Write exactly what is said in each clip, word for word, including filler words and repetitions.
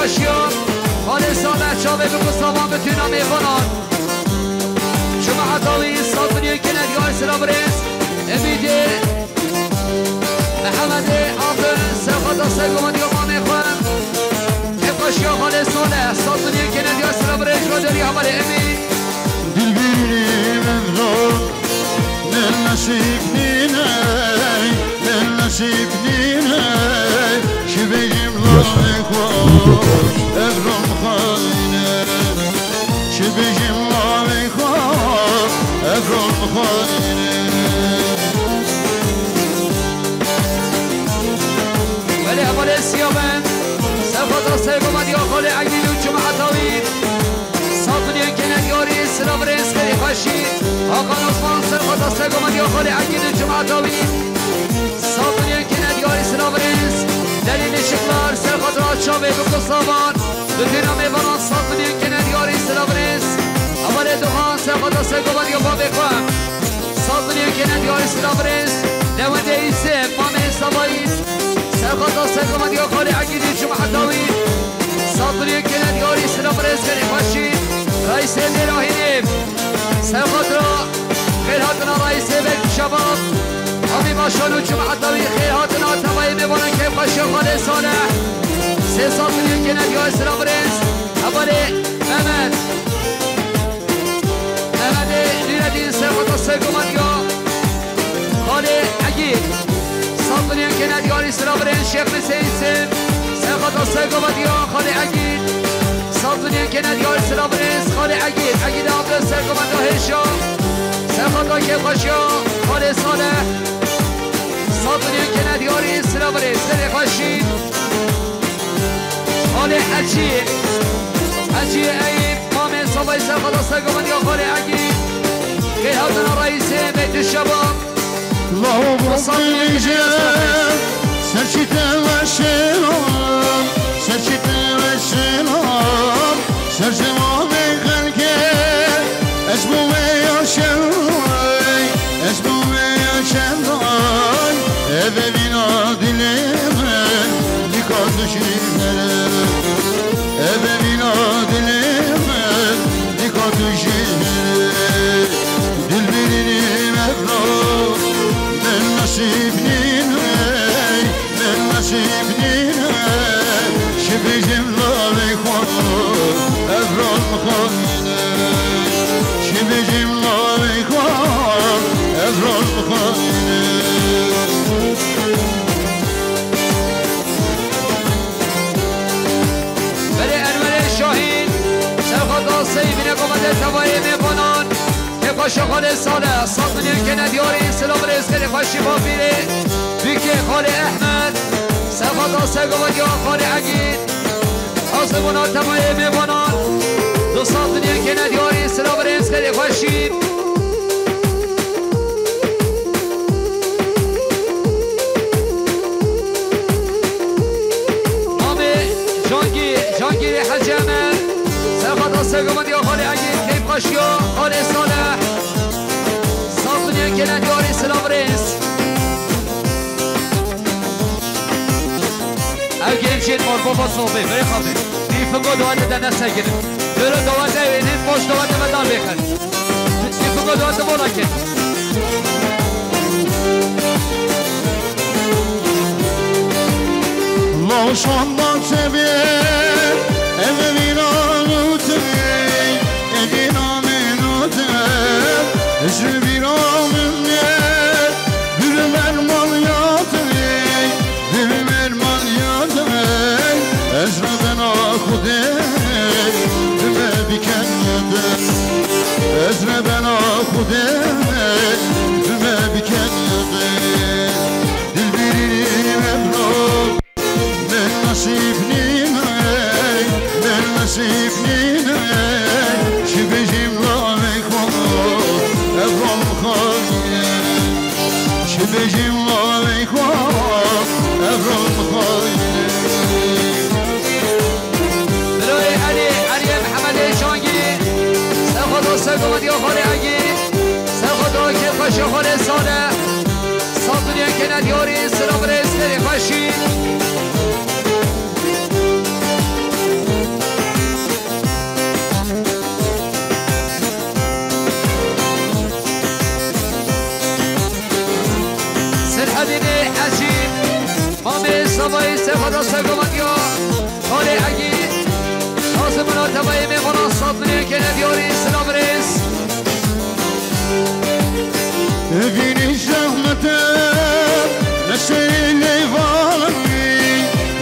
Şiya, Xalê Saleh, çavê bi gustavan bi tûna mêvanan. Cuma Etawî, sed milyon kene diyar silav rêz. Emîdê, Mehemedê, Abdul, Sewqata Sego, Madiya mamê xwe. Kêfxweşiya Xalê Saleh, sed milyon kene diyar silav rêz. Ji derî hevalê Emî. Dilbîrî min do. Min nesîb nîne, min nesîb nîne, çi bêjim lavê xwe, ev ron xayîne. Çi bêjim lavê xwe, ev ron xayîne. Belê hevalê Siyaben, Sewqata Sego, Madiya Xalê Egîd û Cuma Etawî. Sed milyon kene diyarî, silav rêz, xêrê xweşî. Hakan Osman, Sewqata Sego, Madiya Xalê Egîd û Cuma Etawî. Sed milyon kene diyarî, silav rêz. Delîl Işıklar, Sewqata çavê bi gustavan. Bi têna mêvanan sed milyon kene diyarî, silav rêz. Hevalê Doğan, Sewqata Sego, Madiya bavê xwe. Sed milyon kene diyarî, silav rêz. Newendê Îsê, mamê Savayî. Sewqata Sego, Madiya Xalê Egîd û Cuma Etawî. Sed milyon kene diyarî, silav rêz, xêrê xweşî. Reîsê Nêrahînê. Sewqata xêr hatina reîsê Bek Şebab. Hamî Başan û Cuma Etawî, xêr hatina tevayê mêvanan, kêfxweşiya Xalê Saleh. Sê sed milyon kene diyarî, silav rêz. Hevalê Mehmet. Mehmetê Nûreddîn, Sewqata Sego, Madiya Xalê Egîd. Sed milyon kene diyarî, silav rêz. Şêx Hüseyin Sêv, Sewqata Sego, Madiya Xalê Egîd. Sed milyon kene diyarî, silav rêz. Xalê Egîd, Egîd Abdul, Sego, Madiya Hêşa. Sewqata kêfxweşiya Xalê Saleh. Sed milyon kene diyarî, silav rêz. Xêrê xweşî. Xalê Hecî. Hecî Eyîp, mamê Savayî, Sewqata Sego, Madiya Xalê Egîd. Xêr hatina reîsê Beytê Şebab. Law bû qilîje, serçî te weşênan, serçî te weşênan, sercevabê xelkê, ez bû me ya şeray, ez bû me ya şeray, ev evîna dilê min, dîka tu jî here. Ev evîna dilê min, dîka tu jî here. Dilbîrî mevra, min nesîb nîne, min nesîb nîne. Çi bêjim lavê xwe, ev ron xayîne. Çi bêjim lavê xwe, ev ron xayîne. Belê Enverê Şahîn, Sewqata Seyî, bîne komete tevayê mêvanan. Kêfxweşiya Xalê Saleh, sed milyon kene diyarî, silav rêz, xêrê xweşî bapîrê. Bîkê Xalê Ehmed, Sewqata Sego, Madiya Xalê Egîd. Hazir bûna tevayê mêvanan. Du sed milyon kene diyarî, silav rêz, xêrê xweşî. Namê Cangî, Cangîrê Hecî Emer. Sewqata Sego, Madiya Xalê Egîd, kêfxweşiya Xalê Saleh. Sed milyon kene diyarî, silav rêz. Ev gencên mor baba sobê, berê xabê. Nîfingo dawete de nesekirin. Döre dawete, nîf boş dawete me dar bêxin. Nîfingo dawete bola kin. Law şanda çevê, ev vîna nûtê, ev vîna min nûtê, ji vîna min ne, bir merman yatê. Dil merman yadê, ez rebena Xwedê, dime biken yadê. Ez rebena Xwedê, dime biken yadê. Dilbîrî mevra, min nasîb nîne, min nasîb nîne. Çi bêjim lavê xwe, ev ron xayîne. Çi bêjim lavê xwe, ev ron xayîne. Birayê Elî, Eliyê Mihemedê Şangî, Sewqata Sego, Madiya Xalê Egî, Sewqata kêfxweşiya Xalê Saleh, sed milyon kene diyarî, silav rêz, xêrê xweşî. Tavayê Sefada Sergovan ya. Xalê Egî. Lazim bina tavayê mêvanan sed milyon kene diyarî silav rêz. Evînî zehmet e, neşeyê neyvanê,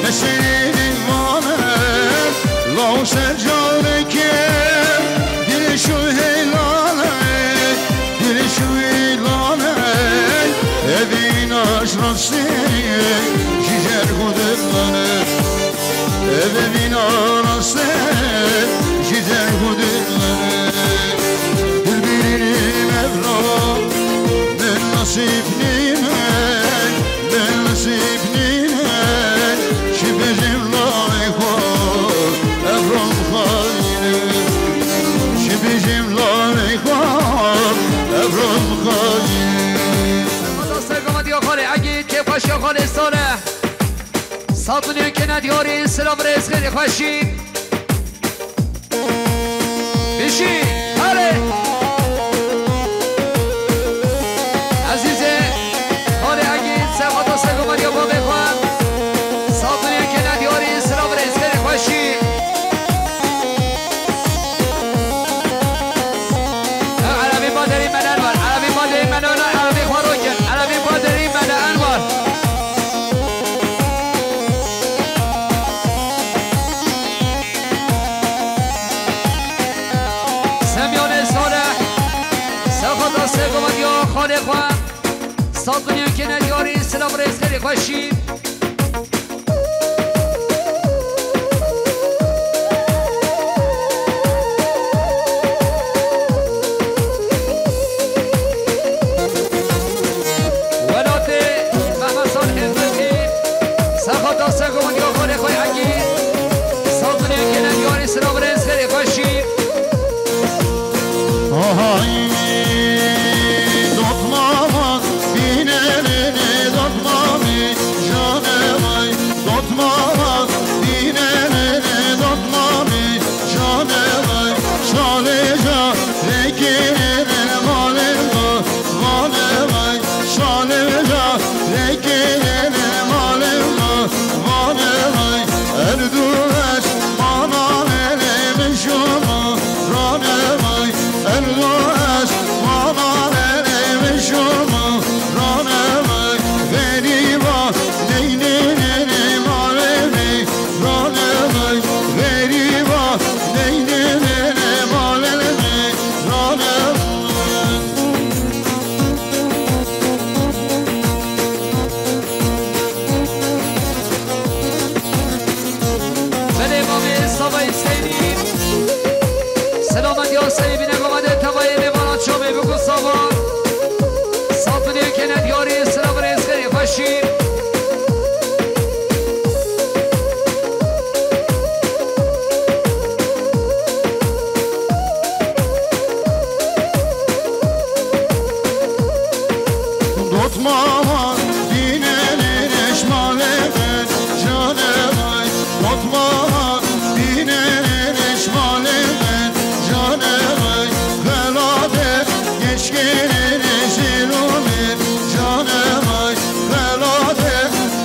neşeyê neyvanê. Law ser careke, dilê şu heylane. Dilê şu îlane, evîna ji rastî ji derg û dilane. Ev evîna rastî ji derg û dilane. Dilbirî mevra, min nasîb nîne, min nasîb nîne. Çi bêjim layê xwe, ev rom xayîne. Çi bêjim layê xwe, ev rom xayîne. Xweda sergama diya xalê Egîd, kêfxweşiya xalê Salih. Sed milyon kene diyarî, silav rêz xêrê xweşî. Bişî, hale. Ezîzê, xalê Egîd, sefata sergomariya bavê xwe. Sed milyon kene diyarî, silav rêz xêrê xweşî. Erebî baderî mene Enwer, Erebî baderî mene Enwer, Erebî xwe rokin, Erebî baderî mene Enwer. Semyanê Salih, serxweta sergovaniya xalê xwe, sed milyon kene diyarî, silav rêz xêrê xweşî. Welatê Mehmet Salihê Fethî, serxweta sergovaniya xalê xwe Egîd, sed milyon kene diyarî, silav rêz xêrê xweşî. Ahay, dotmama, bînenê dotmamê, canê vay, dotmama, bînenê dotmamê, canê vay, şalê ca, rekê malê ma, vanê vay, şalê ca, rekê malê ma, vanê vay, erdu eş, mana lê min şuma, ranê vay, erdu eş, mana lê min şuma, ranê vay, verî va, ney nê nê nê malê me, ranê vay, verî va, ney nê nê nê malê me, ranê vay. Belê bavê Savayê Seydî. Selamet ya Seydî bîne gavadê tevayê mêvana çavê biku Sava. Safilê kene diyarî, silav rêz xêrê xweşî. Dotmama, bînenê reşmalê min, canê vay. Dotmama, bînenê reşmalê min, canê vay. Xelate, geçkênenê jêrû min, canê vay. Xelate,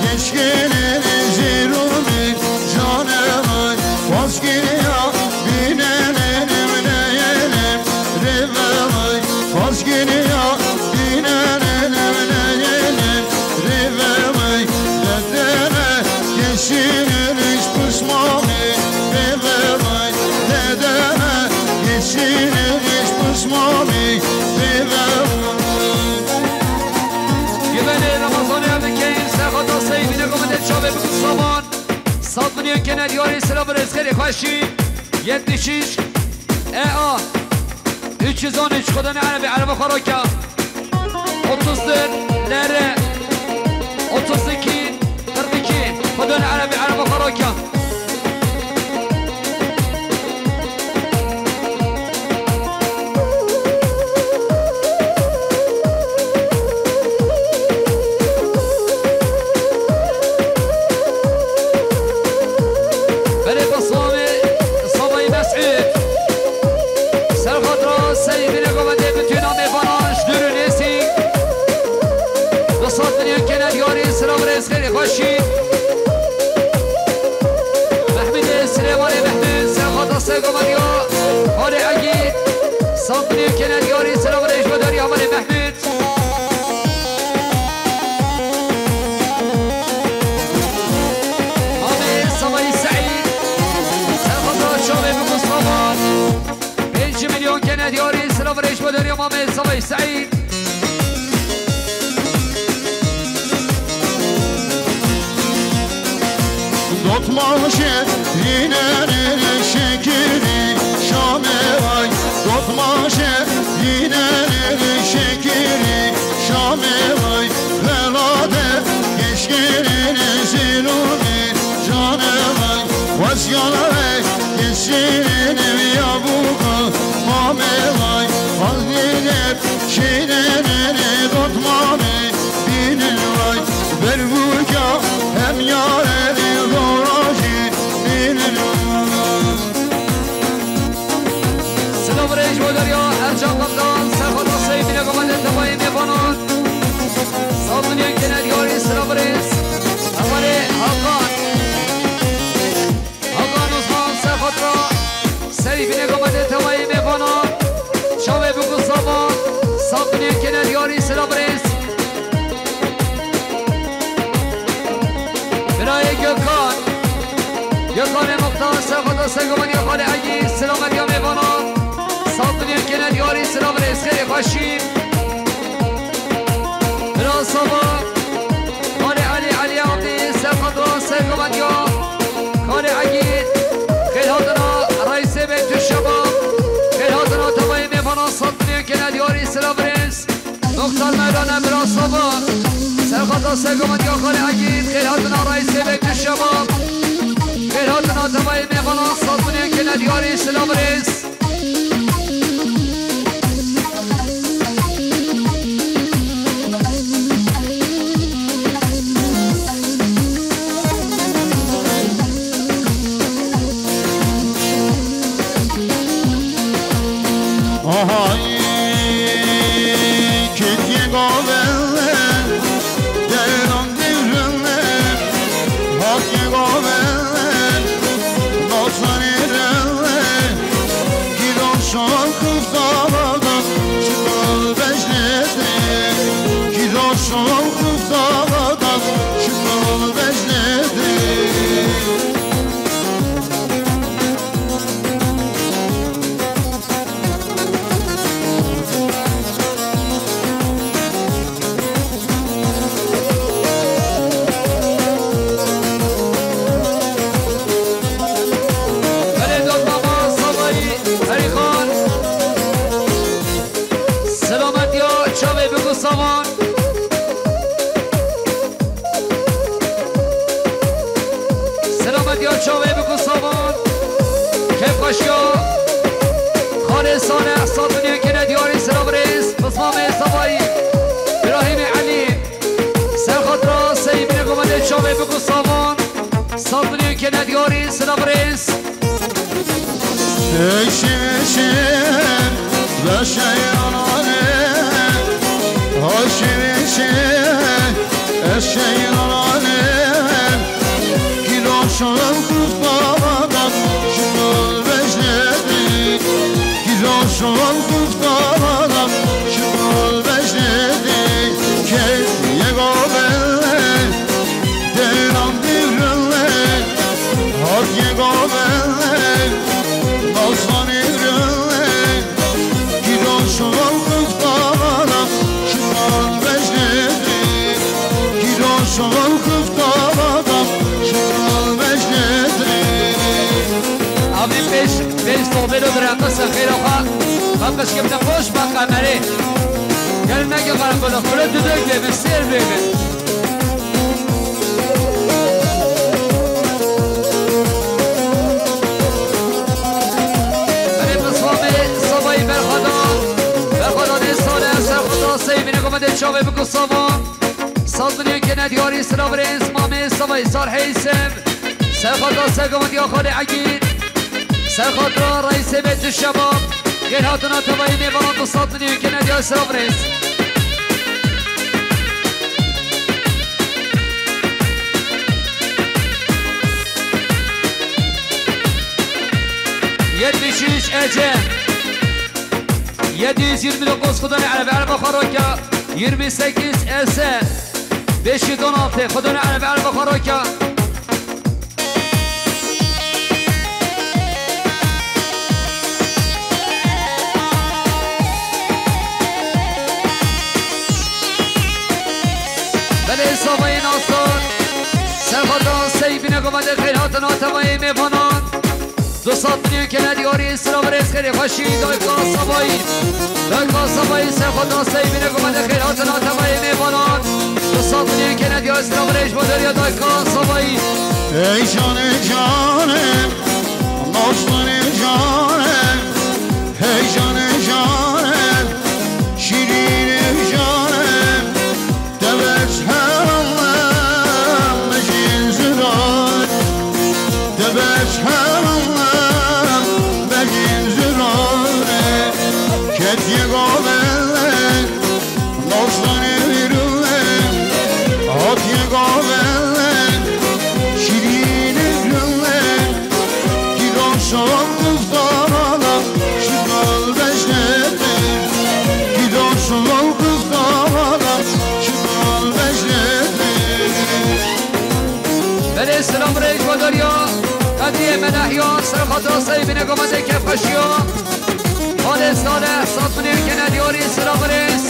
geçkênenê jêrû min, canê vay. Xwazkiriya, bînenê min neyêne, rê ve vay. Xwazkiriya, bînenê min neyêne, rê ve vay. Dedene, geçînenê ji pismamê, rê ve vay. Dedene, geçînenê ji pismamê, rê ve vay. Gibenê Ramazanê em dikeyin, serxweta Seydî bîne gavadê çavê biku Savan. Sed milyon kene diyarî, silav rêz xêrê xweşî. Yetmiş şeş E A üç yüz on üç, Xwedane Erebî, Ereba xwe rake. Otuz dört L R otuz iki kırk iki, Xwedane Erebî, Ereba xwe rake. Belê bi Savê, Savayê Mesûd. Serxweta Seydî bîne gavadê bitûna mêvanan ji dûr û nêzîk. Bi sed milyon kene diyarî, silav rêz xêrê xweşî. Silav reş bo derya Mamê Savay Seîd. Dotma şehînenê şekirî Şamê vay. Dotma şehînenê şekirî Şamê vay. Xelate geşkerên zilûmî canê vay. Wesiyana vay, geşkerên viya bûka Mamê vay. Xalîlê şehînenê dotmamê bînin vay. Berbûka hem yarê gorajî bînin vay. Silav reş bo derya Ercan Kaptan, serxata Seyfîne Gomadê tevayê mêvanan. Saldinê kene diyarî silav reş. Hevalê Hakan. Hakan Osman serxata Seyfîne Gomadê tevayê mêvanan. Çavê biku savan. Saldinê kene diyarî silav reş. Birayê Gökhan. Gökhanê Muxtar, serxata sergovaniya xalê Egîd, silametiya mêvana. Saldinê kene diyarî, silav rêz xêrê xweşî. Bira Sava, xalê Elî, Elî Abdî, serxata sergovaniya xalê Egîd. Xêr hatina reîsê Beytül Şebab. Xêr hatina tevayê mêvana, saldinê kene diyarî, silav rêz. Muxtar Mevlana Bira Sava, serxata sergovaniya xalê Egîd, xêr hatina reîsê Beytül Şebab, xêr hatina tevayê mêvana, saldinê kene diyarî, silav rêz. Ahay, ketiye gavele, deran devrele, hatiye gavele, nazan erele, gidan şan kıftaladan çıkar beşledi, gidan şan kıftaladan çıkar beşledi. Belê dotmama Savayî Herîxan. Selametiya çavê biku savan. Selametiya çavê biku savan. Kêfxweşiya xalê Salih, saldinê kene diyarî, silav rêz. Pismamê Savayî, Birahîmê Elî, serxatira Seyîbînê Gomadê çavê biku savan. Saldinê kene diyarî, silav rêz. Eşim, eşim, beşe yanane. Haşim, eşim, eşe yanane. Giroşan kuftadan şunal beşledi. Giroşan kuftadan şunal beşledi. Kediye gavele. Deran devrele, hatiye gavele, nazan erele, gidan şuvan kıftala, şuvan beşledi, gidan şuvan kıftala, şuvan beşledi. Abi beş, beş sohbet ödüren kısa xeyra xwa, bak kışkımda koş bak kameri. Gel ne ki karakolu, kule düdük de bir seyir bir. Erê, bi Savayî, Savayî berxwedan, berxwedanê sale, serxweda Seyîbînê Gomadê çavê biku savan. Saldinê kene diyarî, silav rêz, mamê Savayî Sar Heysim. Serxweda sergomandiya xalê Egîd. Serxatira reîsê Beytül Şebab. Xêr hatina tevayî mêvanan ku saldinê kene diyar, silav rêz. Yetmiş üç Ece. Yedi yüz yirmi dokuz Xudanê Erebe, Erebe Xarokya. Yirmi sekiz Esen. Beş yüz on altı Xudanê Erebe, Erebe Xarokya. Bîne ku me de xêr hatina tevayê mêvanan. Du sed milyon kene diyarî, sira birêz, xêrê xweşî, dayka Sabayî. Dayka Sabayî, ser xwe da sey bîne ku me de xêr hatina tevayê mêvanan. Du sed milyon kene diyarî, sira birêz, bo deriya dayka Sabayî. Ey canê canê, dostlarê canê, hey canê canê, şîrînê canê. Te beş hevalem bejîn zirare, te beş hevalem bejîn zirare. Ketiye gavele, dostane virule, hatiye gavele, şirine virule. Kî dosan muxtarana, şital beşnete. Kî dosan muxtarana, şital beşnete. Belê, silam rêj bo deriya Qedriyê Melehya, ser xata sey bîne ku me de kefxweşiya. Xalê Saleh, sed milyon kene diyarî, silam rêz.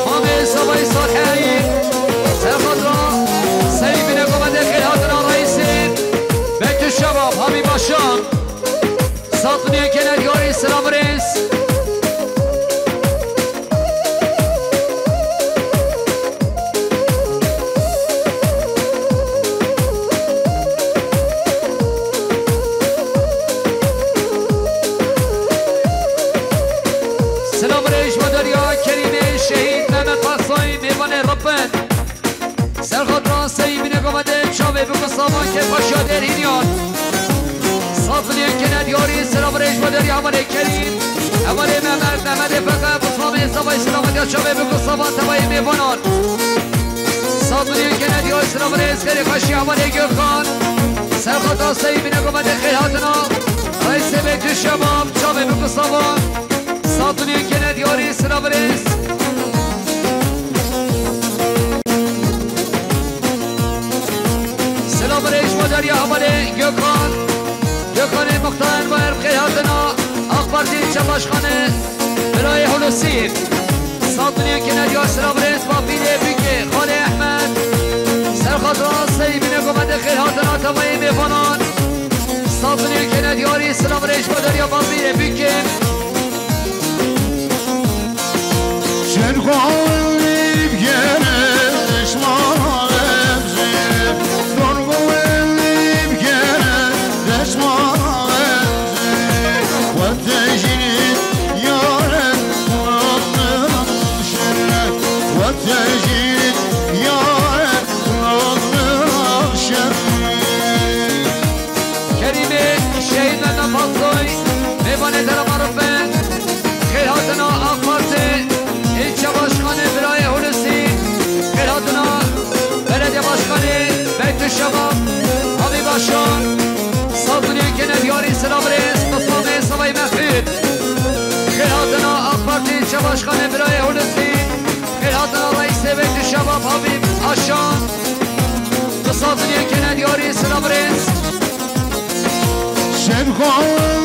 Hamî Sabayî Salheyî, ser xatra sey bîne ku me de xêr hatina reîsê Beytü Şebab, Hamî Başan. Sed milyon kene diyarî, silam rêz. Silam rêj bo deriya Kerîmê Şehîd Mehmet Pasoy, mêvanê rip in. Ser xatra sey bîne ku me de çavê biku savan kefxweşiya derhîniyan. Sed milyon kene diyarî, silam rêj bo deriya hevalê Kerîm. Hevalê Mehmet, Mehmetê Feqe, Bislamê Sabayî, silametiya çavê biku savan tevayê mêvanan. Sed milyon kene diyarî, silam rêz, xêrê xweşî hevalê Gökhan. Ser xata sey bîne ku me de xêr hatina reîsê Beytü Şebab, çavê biku savan. Sed milyon kene diyarî, silam rêz. Silam rêj bo deriya hevalê Gökhan. Gökhanê Muxtar, bo xêr hatina AK Partî, çe başkanê birayê Hulusî. Sed milyon kene diyar, silam rêz, bapîrê Bûkê, xalê Ehmed. Ser xatra sey bîne ku me de xêr hatina tevayê mêvanan. Sed milyon kene diyarî, silam rêj bo deriya bapîrê Bûkê. Şerxo elî bigere, deşmana ebze. Dorgo elî bigere, deşmana ebze. Wetejî yare, kulaklarım şere. Wetejî yare, kulaklarım şere. Kerîmê Şehîd Mehmet Pasoy, mêvanê derama rip in. Xêr hatina AK Partî, ilçe başkanê birayê Hulusî. Xêr hatina belediye başkanê Beytü Şebab, Hamî Başan. Sed milyon kene diyarî, silam rêz, Bislamê Sabayî Mexfîr. Xêr hatina AK Partî ilçe başkanê birayê Hulusî. Xêr hatina reîsê Beytü Şebab, Hamî Başan. Du sed milyon kene diyarî, silam rêz. Şevqat